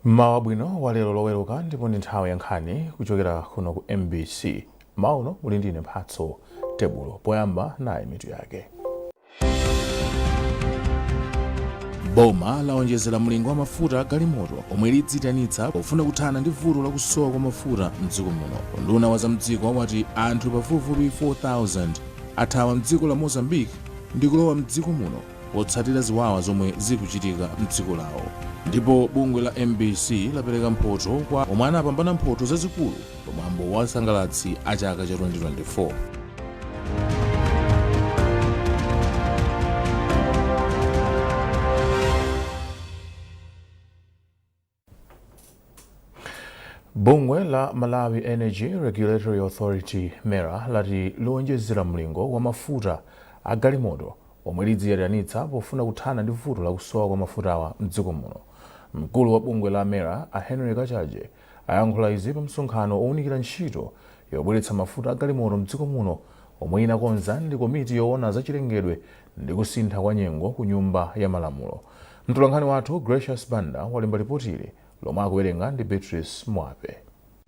Mmawa wabwino wa lero Loweruka, ndipo ndi nthawi ya nkhani kuchokera kuno ku MBC. Mmawa uno muli ndine Mphatso Tebulo. Poyamba nayi mitu yake. Boma laonjezera mlingo wa mafuta a galimoto omwe lidziitanitsa pofuna kuthana ndi vuto la kusowa kwa mafuta mdziko muno. Unduna wa zamdziko wati anthu pafupifupi 4,000 athawa mdziko la Mozambique ndi kulowa mdziko muno potsatira ziwawa zomwe zikuchitika mdziko lawo. Ndipo bungwe la MBC lapereka mphotho kwa omwe anapambana mphotho zazikulu pamwambo wa asangalatsi a chaka cha 2024. Bungwe la Malawi Energy Regulatory Authority, MERA, lati liwonjezera mlingo wa mafuta a galimoto omwe lidziyitanitsa pofuna kuthana ndi vuto la kusowa kwa mafutawa mdziko muno. Mkulu wa bungwe la MERA, a Henry Kachaje, ayankhula izi pa msonkhano owunikira ntchito yobweretsa mafuta a galimoto mdziko muno omwe inakonza ndi komiti yoona za chilengedwe ndi kusintha kwa nyengo ku Nyumba ya Malamulo. Mtolankhani wathu Gracious Banda walemba lipotili lomwe akuwerenga ndi Beatrice Mwape.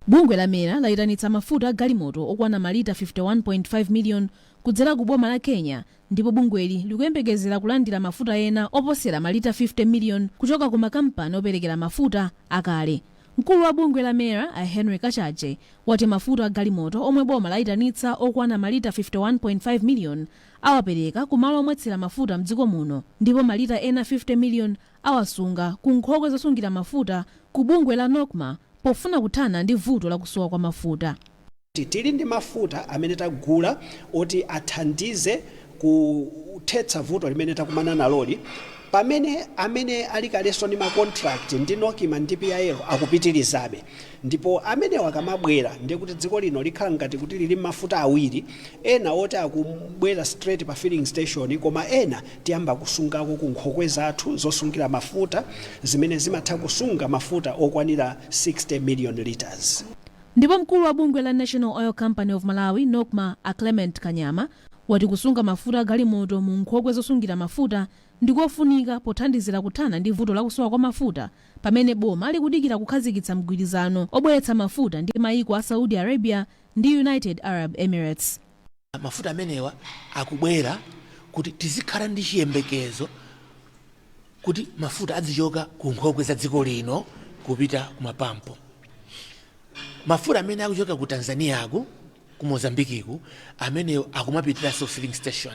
Bungwe la MERA layitanitsa mafuta a galimoto okwana malita 51.5 million kudzera ku boma la Kenya ndipo bungweli likuyembekezera kulandira mafuta ena oposera malita 50 million kuchoka ku makampani operekera mafuta akale. Mkulu wa bungwe la MERA a Henry Kachaje wati mafuta a galimoto omwe boma layitanitsa okwana malita 51.5 million awapereka ku malo omwetsera mafuta mdziko muno ndipo malita ena 50 million awasunga ku nkhokwe zosungira mafuta ku bungwe la NOCMA pofuna kuthana ndi vuto la kusowa kwa mafuta. Tili ndi mafuta amene tagula oti athandize kuthetsa vuto limene takumana naloli, pamene amene ali kalenso ndi ma contract ndi NOCMA ndi PIL akupitirizabe, ndipo amenewa akamabwera ndiye kuti dziko lino likhala ngati kuti lili mafuta awiri, ena oti akubwera straight pa filling station, koma ena tiyamba kusungako ku nkhokwe zathu zosungira mafuta zimene zimatha kusunga mafuta okwanira 60 million litres. Ndipo mkulu wa bungwe la National Oil Company of Malawi, NOCMA, a Clement Kanyama, wati kusunga mafuta a galimoto mu nkhokwe zosungira mafuta ndikofunika pothandizira kuthana ndi vuto la kusowa kwa mafuta pamene boma likudikira kukhazikitsa mgwirizano obweretsa mafuta ndi mayiko a Saudi Arabia ndi United Arab Emirates. Mafuta amenewa akubwera kuti tizikhala ndi chiyembekezo kuti mafuta azichoka ku nkhokwe za dziko lino kupita ku mapampo. Mafuta amene akuchoka ku Tanzaniaku, ku Mozambikiku, amenewo akumapitiranso filling station,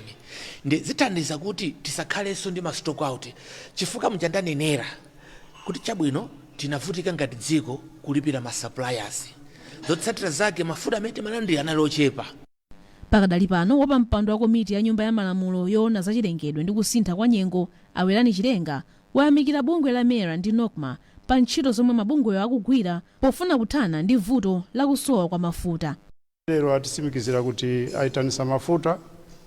ndi zithandiza kuti tisakhalenso ndi ma stock out, chifukwa muja ndanenera kuti chabwino tinavutika ngati dziko kulipira ma suppliers, zotsatira zake mafuta amene timalandira anali ochepa. Pakadali pano, wapampando wa komiti ya Nyumba ya Malamulo yoona za chilengedwe ndi kusintha kwa nyengo, a Werani Chilenga, wayamikira bungwe la MERA ndi NOCMA pa ntchito zomwe mabungwewa akugwira pofuna kuthana ndi vuto la kusowa kwa mafuta. Lero atitsimikizira kuti ayitanisa mafuta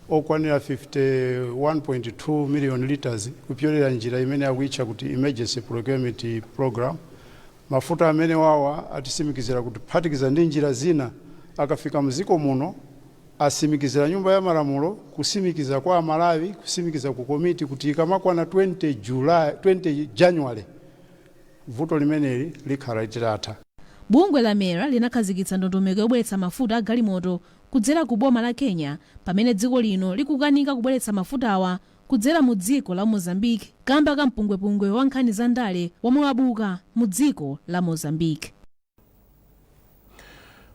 okwanira 51.2 million liters kupyolera njira imene akuyitcha kuti emergency procurement program. Mafuta amene wawa atitsimikizira kuti kuphatikiza ndi njira zina akafika mdziko muno atsimikizira Nyumba ya Malamulo, kutsimikiza kwa Amalawi, kutsimikiza ku komiti kuti ikamakwana 20 July, 20 January vuto limeneli likhala litatha. Bungwe la MERA linakhazikitsa ndondomeko yobweretsa mafuta a galimoto kudzera ku boma la Kenya pamene dziko lino likukanika kubweretsa mafutawa kudzera mu dziko la Mozambique kamba ka mpungwepungwe wa nkhani za ndale womwe wabuka mu dziko la Mozambique.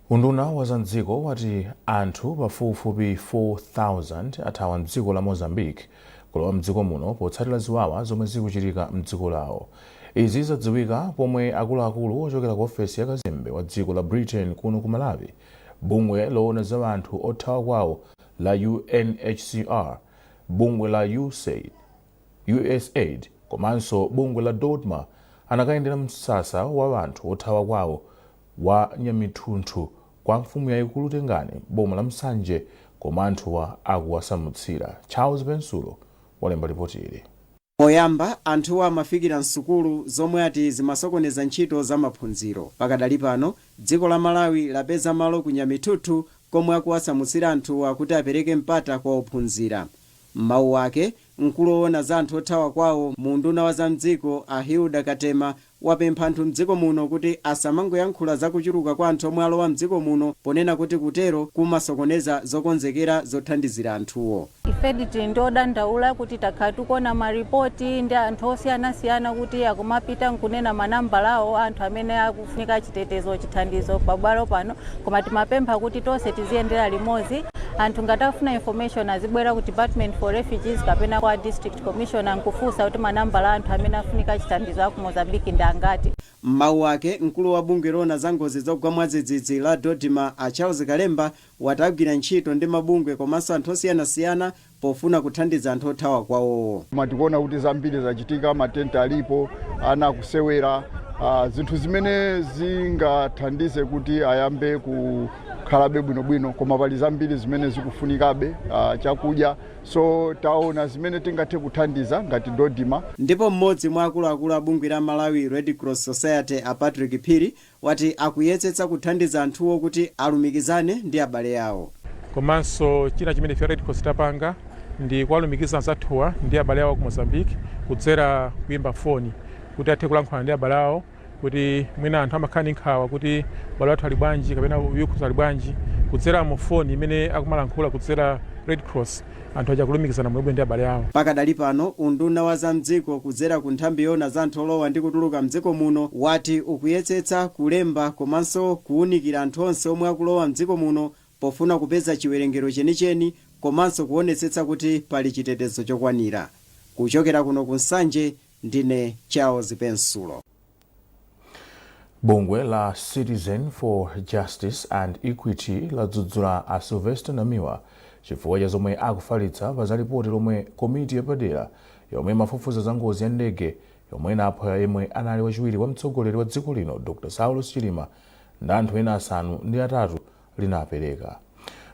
Unduna wa za mdziko wati anthu pafupifupi 4,000 athawa mdziko la Mozambique kulowa mdziko muno potsatira ziwawa zomwe zikuchitika mdziko lawo. Izi zadziwika pomwe akuluakulu ochokera ku ofesi ya kazembe wa dziko la Britain kuno ku Malawi, bungwe loona za anthu othawa kwawo la UNHCR, bungwe la USAID komanso bungwe la DoDMA anakayendera msasa wa anthu othawa kwawo wa Nyamithunthu kwa mfumu yayikulu Tengani boma la Nsanje komwe anthuwa akuwasamutsira. Charles Bensulo walemba lipoti ili. Poyamba, anthuwa amafikira m'sukulu zomwe ati zimasokoneza ntchito za maphunziro. Pakadali pano, dziko la Malawi lapeza malo ku Nyamithuthu komwe akuwasamutsira anthuwa kuti apereke mpata kwa ophunzira. M'mawu ake, Mkulu woona za anthu othawa kwawo mu nduna wa zamdziko, a Hilda Katema, wapempha anthu mdziko muno kuti asamangoyankhula za kuchuluka kwa anthu omwe alowa mdziko muno, ponena kuti kutero kumasokoneza zokonzekera zothandizira anthuwo. Ifedi tili ndi odandaula kuti takhala tikuona maripoti ndi anthu osiyanasiyana kuti akumapita nkunena manambala awo anthu amene akufunika chitetezo, chithandizo pabwalo pano, koma timapempha kuti tonse tiziyendera limodzi. Anthu ngati afuna information azibwera ku Department for Refugees kapena kwa District Commissioner nkufunsa kuti manambala anthu amene afunika chithandizo aku Mozambiki ndi angati. M'mawu ake, mkulu wa bungwe loona za ngozi zogwa mwadzidzidzi la DoDMA, a Charles Kalemba, wati agwira ntchito ndi mabungwe komanso anthu osiyanasiyana pofuna kuthandiza anthu othawa kwawowo. Tikuona kuti zambiri zachitika, matenti alipo, ana akusewera, zinthu zimene zingathandize kuti ayambe kukhalabe bwinobwino, koma pali zambiri zimene zikufunikabe, chakudya. So taona zimene tingathe kuthandiza ngati DoDMA. Ndipo mmodzi mwa akuluakulu a bungwe la Malawi Red Cross Society, a Patrick Phiri, wati akuyesetsa kuthandiza anthuwo kuti alumikizane ndi abale awo. Komanso china chimene ife Red Cross tapanga ndi kuwalumikiza anzathuwa ndi abale awo ku Mozambique kudzera kuyimba foni kuti athe kulankhula ndi abale awo, kuti mwina anthu amakhala ndi nkhawa kuti abale athu ali bwanji kapena uyukhuza ali bwanji. Kudzera mu foni imene akumalankhula kudzera Red Cross, anthu aja kulumikizana mwebwe ndi abale awo. Pakadali pano, unduna wa zamdziko kudzera ku nthambi yoona za anthu olowa ndi kutuluka mdziko muno wati ukuyesetsa kulemba komanso kuwunikira anthu onse omwe akulowa mdziko muno pofuna kupeza chiwerengero chenicheni komanso kuonetsetsa kuti pali chitetezo chokwanira. Kuchokera kuno ku Nsanje, ndine Charles Pensulo. Bungwe la Citizen for Justice and Equity ladzudzula a Sylvester Namiwa chifukwa cha zomwe akufalitsa pa za ripoti lomwe komiti yapadera yomwe imafufuza za ngozi ya ndege yomwe inapha yemwe anali wachiwiri wa mtsogoleri wa dziko lino, Dr Saulos Chilima, ndi anthu ena 8 linapereka.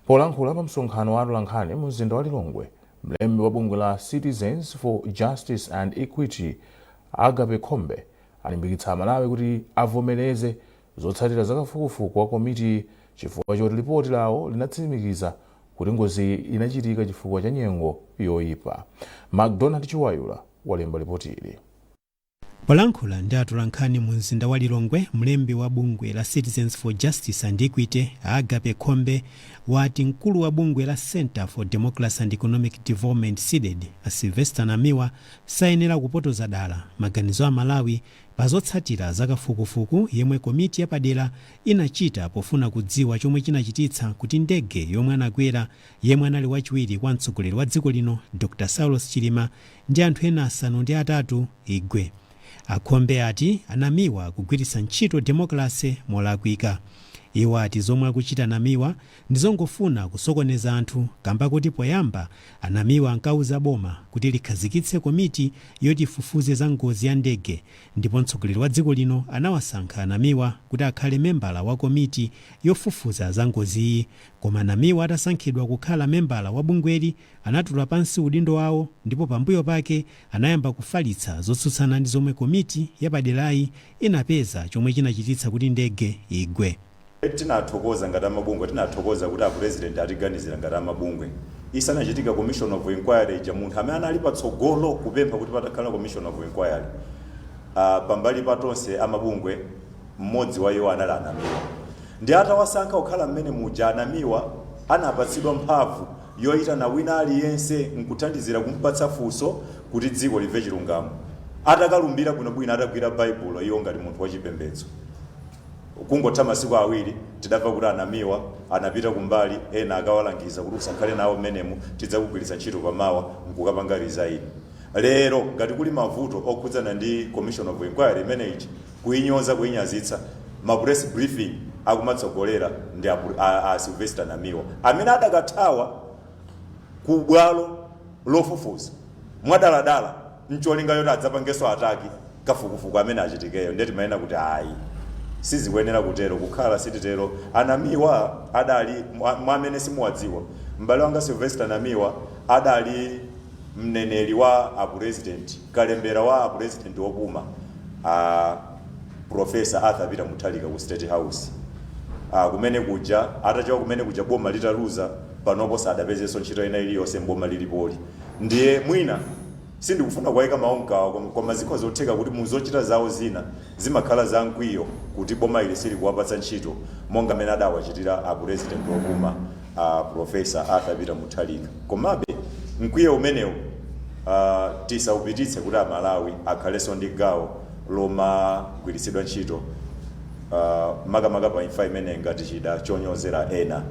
Polankhula pa msonkhano wa atolankhani mu mzinda wa Lilongwe, mlembi wa bungwe la Citizens for Justice and Equity, Agape Khombe, alimbikitsa Amalawi kuti avomereze zotsatira za kafukufuku wa komiti chifukwa choti lipoti lawo linatsimikiza kuti ngozi inachitika chifukwa cha nyengo yoyipa. MacDonald Chiwayula walemba ripoti ili. Polankhula ndi atolankhani mu mzinda wa Lilongwe, mlembi wa bungwe la Citizens for Justice and Equity, Agape Khombe, wati mkulu wa bungwe la Center for Democracy and Economic Development, CDEDI, a Sylvester Namiwa, sayenera kupotoza dala maganizo a Malawi pa zotsatira za kafukufuku yemwe komiti yapadera inachita pofuna kudziwa chomwe chinachititsa kuti ndege yomwe anakwera yemwe anali wachiwiri kwa mtsogoleri wa dziko lino, Dr Saulos Chilima, ndi anthu ena 8 igwe. Akhombe ati anamiwa kugwiritsa ntchito demokrasi molakwika. Iwo ati zomwe akuchita Namiwa ndizongofuna kusokoneza anthu, kamba kuti poyamba anamiwa ankauza boma kuti likhazikitse komiti yoti ifufuze za ngozi ya ndege, ndipo mtsogoleri wa dziko lino anawasankha anamiwa kuti akhale membala wa komiti yofufuza za ngoziyi. Koma anamiwa atasankhidwa kukhala membala wa bungweli, anatula pansi udindo wawo, ndipo pambuyo pake anayamba kufalitsa zotsutsana ndi zomwe komiti yapaderayi inapeza chomwe chinachititsa kuti ndege igwe. Tinathokoza ngati amabungwe, tinathokoza kuti apresident atiganizira ngati amabungwe. Isanachitika commission of inquiry ija, munthu amene anali patsogolo kupempha kuti patakhala commission of inquiry, pambali pa tonse amabungwe, mmodzi wa iwo anali anamiwa. Ndi atawasankha kukhala mmene muja, anamiwa anapatsidwa mphamvu yoyitana wina aliyense nkuthandizira kumpatsa funso kuti dziko limve chilungamo. Atakalumbira bwinobwino, atagwira Baibulo iwo ngati munthu wachipembedzo, kungotha masiku 2 tidamva kuti anamiwa anapita kumbali, ena akawalangiza kuti usakhale nawo mmenemu, tidzakugwiritsa ntchito pamawa, nkukapanga resign. Lero ngati kuli mavuto okhudzana ndi commission of inquiry imeneyi, kuinyoza, kuinyazitsa, ma press briefing akumatsogolera ndi a Sylvester Namiwa amene adakathawa ku bwalo lofufuza mwadaladala ncholinga yoti adzapangenso attack kafukufuku amene achitikeyo. Ndiye timayena kuti ayi, sizikuyenera kutero, kukhala sititero. Anamiwa adali mwa amene simuwadziwa, m'bale wanga Sylvester Namiwa adali mneneri wa apresident, kalembera wa apresident wopuma, a Professor Arthur Peter Mutharika, ku State House. Kumene kuja atachoka kumene kuja boma litaluza. Panopo sadapezenso ntchito ina iliyonse mboma lilipoli. Ndiye mwina sindikufuna kuwayika mawu mkamwa, koma zikhoza kutheka kuti muzochita zawo zina zimakhala za mkwiyo kuti boma ili silikuwapatsa ntchito monga amene adawachitira a President opuma, a Professor Arthur Peter Mutharika. Komabe mkwiyo umenewu tisaupititse kuti Amalawi akhalenso ndi gawo lomagwiritsidwa ntchito, makamaka pa imfa imene, ngati chida chonyozera ena.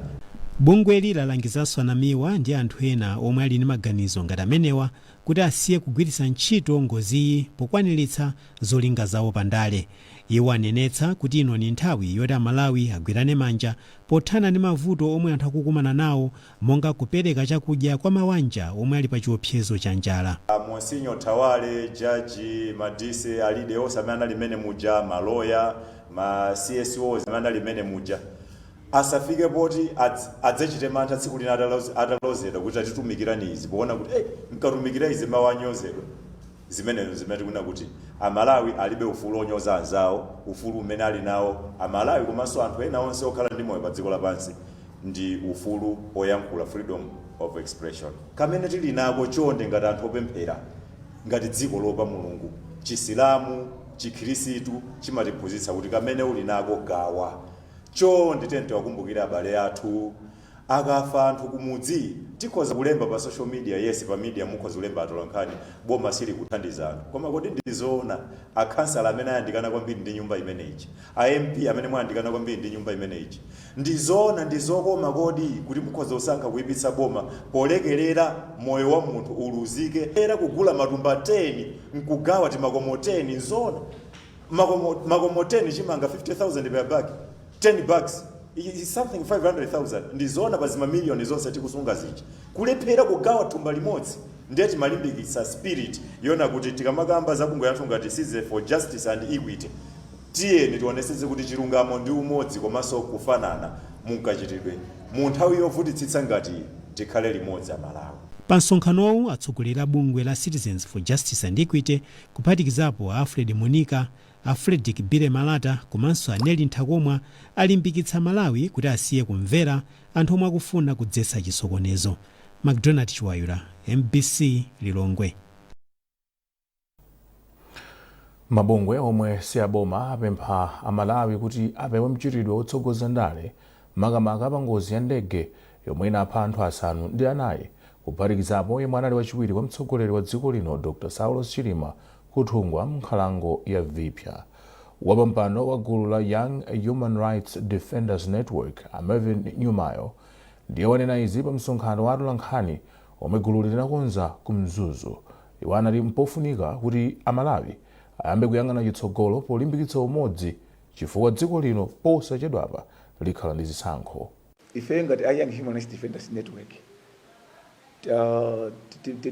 Bungweli lalangizanso anamiwa ndi anthu ena omwe ali ndi maganizo ngati amenewa kuti asiye kugwiritsa ntchito ngoziyi pokwaniritsa zolinga zawo pandale. Iwo anenetsa kuti ino ni nthawi yoti Amalawi agwirane manja pothana ndi mavuto omwe anthu akukumana nawo, monga kupereka chakudya kwa mawanja omwe ali pa chiopsezo cha njala. Monsignor Thawale, Jaji Madise, alide onse amene anali mene muja, maloya, ma CSOs amene anali mene muja, asafike poti adzachite mantha tsiku lina atalozedwa kuti atitumikirani izi, poona kuti hey, nkatumikira izi mawu anyozedwa. Zimenezo zimene tikunena kuti Amalawi alibe ufulu onyoza anzawo. Ufulu umene ali nawo Amalawi komanso anthu ena onse okhala ndi moyo pa dziko lapansi ndi ufulu oyankhula, freedom of expression, kamene tili nako. Chonde, ngati anthu opemphera, ngati dziko lopa Mulungu, Chisilamu, Chikhirisitu chimatiphunzitsa kuti kamene uli nako gawa. Chonde, tiyeni tiwakumbukire abale athu. Akafa anthu kumudzi, tikhoza kulemba pa social media, yes, pa media mukhoza kulemba atolankhani, boma sili kuthandiza anthu. Koma kodi ndizoona akhansala amene ayandikana kwambiri ndi nyumba imeneyi, a MP amene mwayandikana kwambiri ndi nyumba imeneyi, ndizoona, ndizokoma kodi kuti mukhoza kusankha kuyipitsa boma polekerera moyo wa munthu uluzike, era kugula matumba 10 nkugawa timakomo 10? Nzoona makomo 10 chimanga 50,000 per bag, 10 bags is something 500,000. Ndizoona pa zimamiliyoni zonse tikusunga zija kulephera kugawa thumba limodzi? Ndiye timalimbikitsa spirit yona kuti tikamakamba za bungwe yathu ngati Citizen for Justice and Equity, tiyeni tionesetse kuti chilungamo ndi umodzi komanso kufanana munkachitidwe mu nthawi yovutitsitsa ngati tikhale limodzi Amalawi. Pa msonkhanowu, atsogoleri a bungwe la Citizens for Justice and Equity, kuphatikizapo a Alfred Munika, a Frederick Bile Malata komanso a Neli Nthakomwa, alimbikitsa Malawi kuti asiye kumvera anthu omwe akufuna kudzetsa chisokonezo. Macdonald Chiwayula, MBC, Lilongwe. Mabungwe omwe si aboma apempha Amalawi kuti apewe mchitidwe wotsogoza ndale, makamaka pa ngozi ya ndege yomwe inapha anthu 4 kuphatikizapo yemwe anali wachiwiri kwa mtsogoleri wa dziko lino, Dr Saulos Chilima, kuthungwa m'nkhalango ya Vipya. Wapampando wa gulu la Young Human Rights Defenders Network, a Mervyn Nyumayo, ndiye wanena izi pa msonkhano wa atolankhani omwe gululi linakonza ku Mzuzu. Iwo anati mpofunika kuti Amalawi ayambe kuyang'ana chitsogolo polimbikitsa umodzi, chifukwa dziko lino posachedwapa likhala ndi zisankho. Ife ngati a Young Human Rights Defenders Network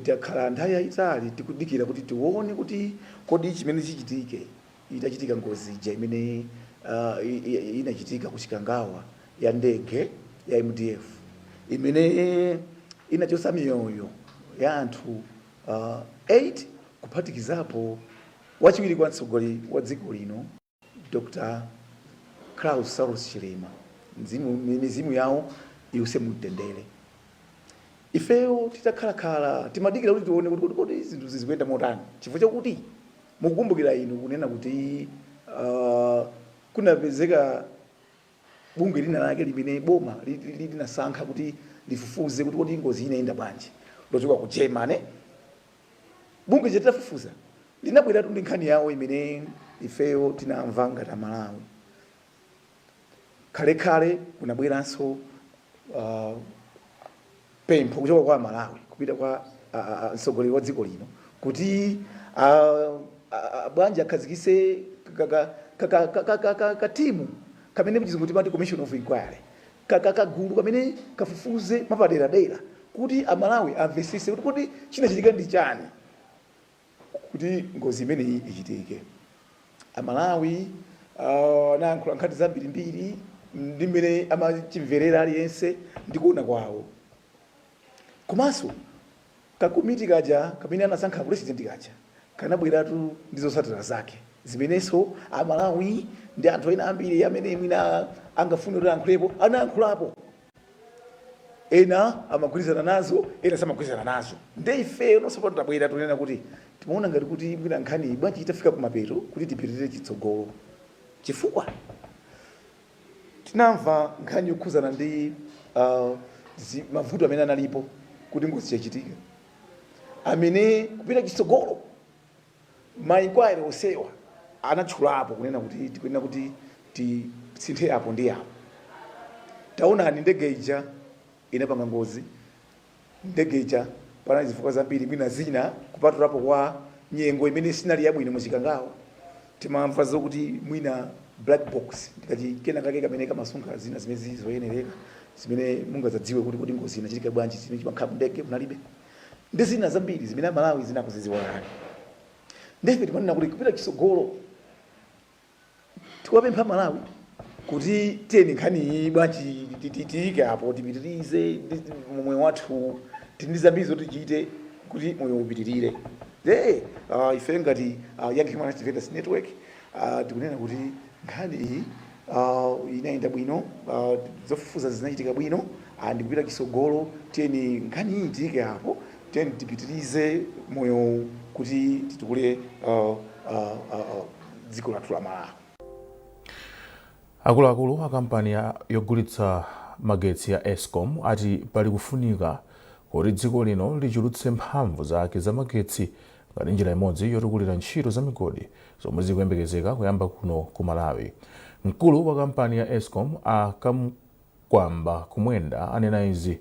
takhala nthawi yayitali tikudikira kuti tione kuti kodi chimene chichitike itachitika ngozi ija imene inachitika ku Chikangawa ya ndege ya MDF imene inachotsa miyoyo ya anthu 8, kuphatikizapo wachiwiri kwa mtsogoleri wa dziko lino, Dr Klaus Saulos Chilima, mizimu yawo iwuse mumtendere. Ifeyo titakhalakhala timadikira kuti tione kuti kodi zinthu zikuyenda motani, chifukwa chakuti mukukumbukira inu kunena kuti kunapezeka bungwe lina lake limene boma linasankha kuti lifufuze kuti kodi ngozi inayenda bwanji, lochoka ku Germany. Bungwe litafufuza linabweratu ndi nkhani yawo imene ifeyo tinamva ngati Amalawi. Khalekale kunabweranso pempho kuchoka kwa Amalawi kupita kwa mtsogoleri wa dziko lino kuti bwanji akhazikise katimu kamene kuchizungu timati commission of inquiry, kagulu kamene kafufuze mapaderadera kuti Amalawi amvesese kuti kodi chinachitika ndi chani kuti ngozi imeneyi ichitike. Amalawi anayankhula nkhani zambirimbiri ndi mmene amachimverera aliyense ndi kuona kwawo. Komanso kakomiti kaja kamene anasankha president kaja kanabweratu ndi zotsatira zake zimenenso Amalawi ndi anthu ena ambiri amene mwina angafune kuti ayankhulepo anayankhulapo. Ena amagwirizana nazo, ena samagwirizana nazo. Nde ifeyo nonse pano tabwera tunena kuti timaona ngati kuti mwina nkhani iyi bwanji itafika kumapeto kuti tipitirire chitsogolo, chifukwa tinamva nkhani yokhuzana ndi mavuto amene analipo kuti ngozi yachitika, amene kupita chitsogolo ma inquiry onsewa anatchulapo kunena kuti tikuyenera kuti tisinthe apo ndi apo. Taonani, ndege ija inapanga ngozi. Ndege ija panali zifukwa zambiri, mwina zina kupatulapo kwa nyengo imene sinali yabwino muchikangawa. Timamva zokuti mwina black box ndikati kena kake kamene kamasunga zina zimene zili zoyenereka zimene mungazadziwe kuti kuti ngozi inachitika bwanji, zimene chimakhala kundege munalibe, ndi zina zambiri zimene Amalawi zinakuzidziwa kale. Ndife timanena kuti kupita chitsogolo tiwapempha Malawi kuti tiyeni nkhani iyi bwanji tiyike apo, tipitirize moyo wathu. Tili ndi zambiri zoti tichite kuti moyo upitirire. Ife ngati Young Human Rights Defenders Network tikunena kuti nkhani iyi inayenda bwino, zofufuza zinachitika bwino, ndikupita chitsogolo. Tiyeni nkhani iyi tiyike apo, tiyeni tipitirize moyo kuti titukule dziko lathu la Malawi. Akuluakulu a kampani yogulitsa magetsi ya ESCOM ati pali kufunika kuti dziko lino lichulutse mphamvu zake za magetsi ngati njira imodzi yotukulira ntchito za migodi zomwe zikuyembekezeka kuyamba kuno ku Malawi. Mkulu wa kampani ya ESCOM a Kamkwamba Kumwenda anena izi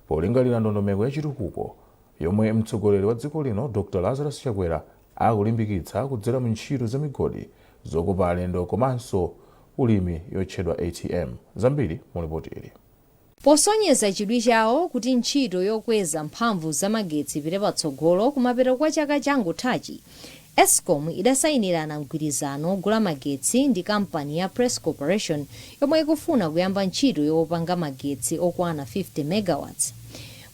polingalira ndondomeko ya chitukuko yomwe mtsogoleri wa dziko lino Dr Lazarus Chakwera akulimbikitsa kudzera mu ntchito za migodi zokopa alendo komanso ulimi yotchedwa ATM. Zambiri mu lipoti ili. Posonyeza chidwi chawo kuti ntchito yokweza mphamvu zamagetsi ipite patsogolo, kumapeto kwa chaka changothachi ESCOM idasayinirana mgwirizano ogula magetsi ndi kampani ya Press Corporation yomwe ikufuna kuyamba ntchito yopanga magetsi okwana 50 megawatts.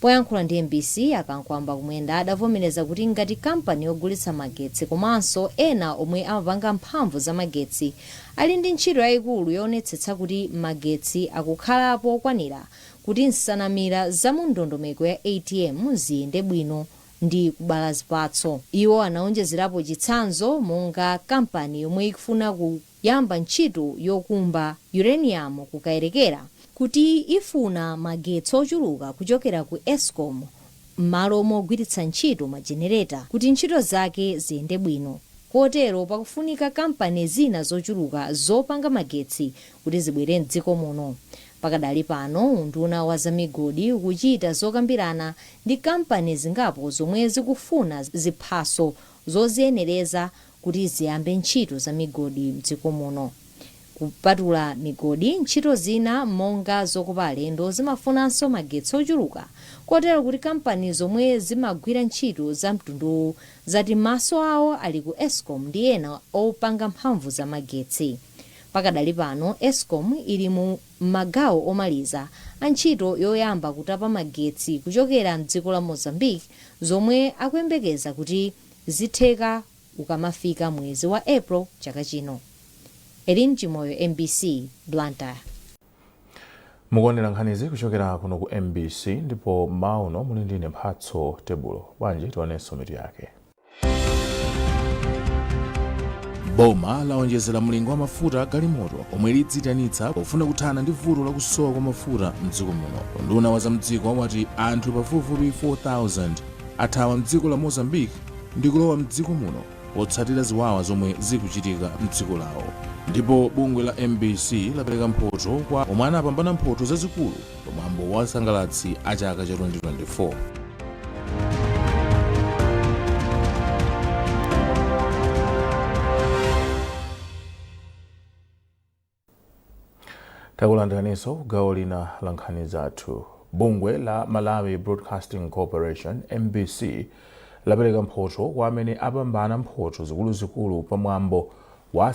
Poyankhula ndi MBC, a Kamkwamba Kumwenda adavomereza kuti ngati kampani yogulitsa magetsi komanso ena omwe amapanga mphamvu zamagetsi ali ndi ntchito yayikulu yoonetsetsa kuti magetsi akukhalapo okwanira kuti nsanamira za mu ndondomeko ya ATM ziyende bwino ndi kubala zipatso. Iwo anaonjezerapo chitsanzo monga kampani yomwe ikufuna kuyamba ntchito yokumba uranium ku Kayelekera kuti ifuna magetsi ochuluka kuchokera ku ESCOM m'malo mogwiritsa ntchito majenereta kuti ntchito zake ziyende bwino, kotero pakufunika kampani zina zochuluka zopanga magetsi kuti zibwere m'dziko muno. Pakadali pano unduna wa zamigodi ukuchita zokambirana ndi kampani zingapo zomwe zikufuna ziphaso zoziyenereza kuti ziyambe ntchito za migodi m'dziko muno. Kupatula migodi, ntchito zina monga zokopa alendo zimafunanso magetsi ochuluka kotero kuti kampani zomwe zimagwira ntchito za mtunduwu zati maso awo ali ku ESCOM ndi ena opanga mphamvu za magetsi. Pakadali pano ESCOM ili mu magawo omaliza a ntchito yoyamba kutapa magetsi kuchokera mdziko la Mozambique zomwe akuyembekeza kuti zitheka ukamafika mwezi wa April chaka chino. Elin Chimoyo, MBC, Blantyre. Mukuonera nkhanizi kuchokera kuno ku MBC ndipo mauno muli ndine Mphatso Tebulo. Bwanji tionenso mitu yake. Boma laonjezera mlingo wa mafuta a galimoto omwe lidzitanitsa pofuna kuthana ndi vuto lakusowa kwa mafuta mdziko muno. Unduna wa zamdziko wati anthu pafupifupi 4000 athawa mdziko la Mozambique ndi kulowa mdziko muno potsatira ziwawa zomwe zikuchitika mdziko lawo. Ndipo bungwe la MBC lapereka mphotho kwa omwe anapambana mphotho zazikulu pamwambo wa asangalatsi a chaka cha 2024. Takulandiraninso gawo lina la nkhani zathu. Bungwe la Malawi Broadcasting Corporation, MBC, lapereka mphotho kwa amene apambana mphotho zikuluzikulu pamwambo wa